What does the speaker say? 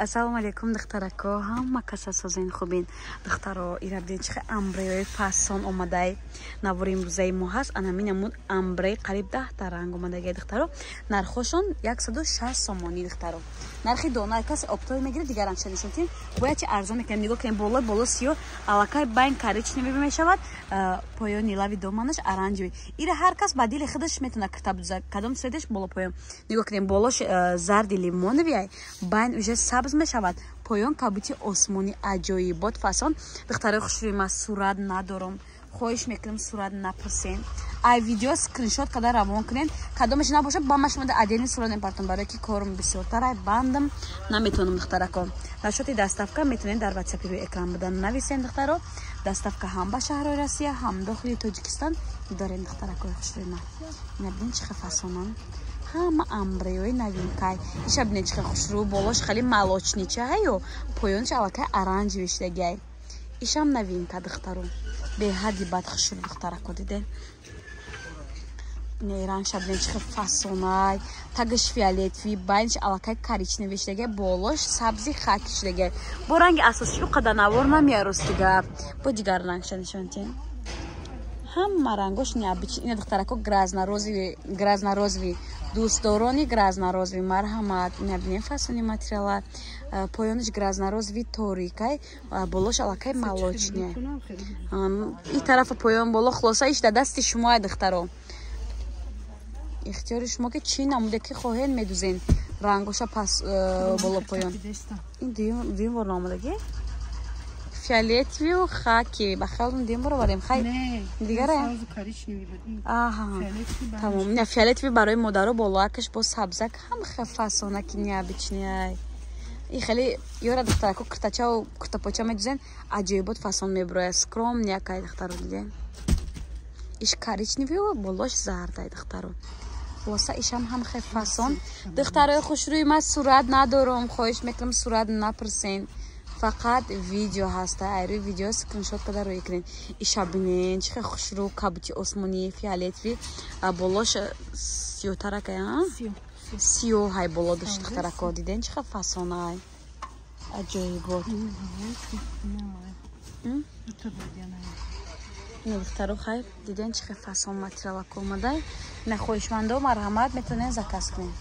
Ассалому алайкум, духтарако, ҳама каса созен, хубин? Духтаро, ира бинед, чихе амбреои фасон омадай. Навори имрӯзаи мо ҳаст анамин намуд амбре, қариб 10та ранг омадагай, духтаро. Нархошон 160 сомонӣ, духтаро, нархи дона. Касе оптовый мегирад, дигар ранша нишонтин, бояд чи арзон мекунем. Нигоҳ кунем: боло боло сиё, аллакай байн коричневый мешавад, поёни лави доманаш оранжевый. Ира ҳар кас ба дили худаш метавонад кирта бизад, кадом цветаш боло поён. Нигоҳ кунем: болош зарди лимоновый, байн уже сабз мешавад, поён кабути осмонӣ, аҷоибот фасон. Духтарои хушрӯи, ман сурат надорам, хоҳиш мекунам, сурат напурсен. Ай видео скриншот када равон кунен, кадомаш набошад, ба ма шумо отдельный сурат мепартам, барое ки корум бисёртар, ай бандам наметавонам. Духтарако, насчёти доставка метавонед дар ватсапи рӯи экран будан нависен. Духтаро, доставка ҳам ба шаҳрҳои Россия, ҳам дохили Тоҷикистон дорем. Духтаракои хушрӯи ман, ина бинед, чӣ фасонан, ҳама амбреои новинкай. Иша бинед, чӣ хушрӯ, болош хеле молочный чаҳаю, поёнаш аллакай оранжевый шудагиай. Ишам новинка, духтаро, беҳадди бад хушрӯ. Духтарако, диде, рангша бинед, чӣ фасонай: тагаш фиолетовый, байнаш аллакай коричневый шудагиай, болош сабзи хаки шудагиай. Бо ранги асосӣ ӯ қадар навор намеярости гап. Бо дигар рангша нишонтем, ҳама рангош необычный. Ина, духтарако, грязно-розовый, грязно-розовый, дӯстдорони грязно-розовый, марҳамат. Ина бинем, фасони материала: поёнаш грязно-розовый торикай, болош аллакай молочный. И тарафа поён, боло, хулоса, иш да дасти шумоа, духтаро, ихтиёри шумо, ки чӣ намуде ки хоҳед, медузен рангоша пас, боло, поён. Ин дуюм бор наомадагӣ, фиолетовый хаки ба хаёлам дуюм бор овардем. Хай, дигара, аҳа, тамом. Не, фиолетовый барои модаро, болоакаш бо сабзак, ҳам фасонаки необычный. И хеле ёра, духтарако, куртачау куртапоча медузен, аҷоибот фасон мебурояд, скромный якай. Духтаро, диден, иш коричневый, болош зардай. Духтаро, хулоса, ишам ҳам хел фасон. Духтарои хушрӯи ман, сурат надорам, хоҳиш мекунам, сурат напурсен, фақат видео ҳаста, айрӯи видео скриншот када рӯй кунед. Иша бинен, чӣ хел хушрӯ, кабути осмонӣ, фиолетовый, болош сиётаракай, сиёҳай боло дошт. Духтарако, диден, чӣ хел фасонай, аҷоибот. Духтаро, хай, диден, чӣ хел фасон материалако омадай. На, хоҳишмандо, марҳамат, метавонед заказ кунед.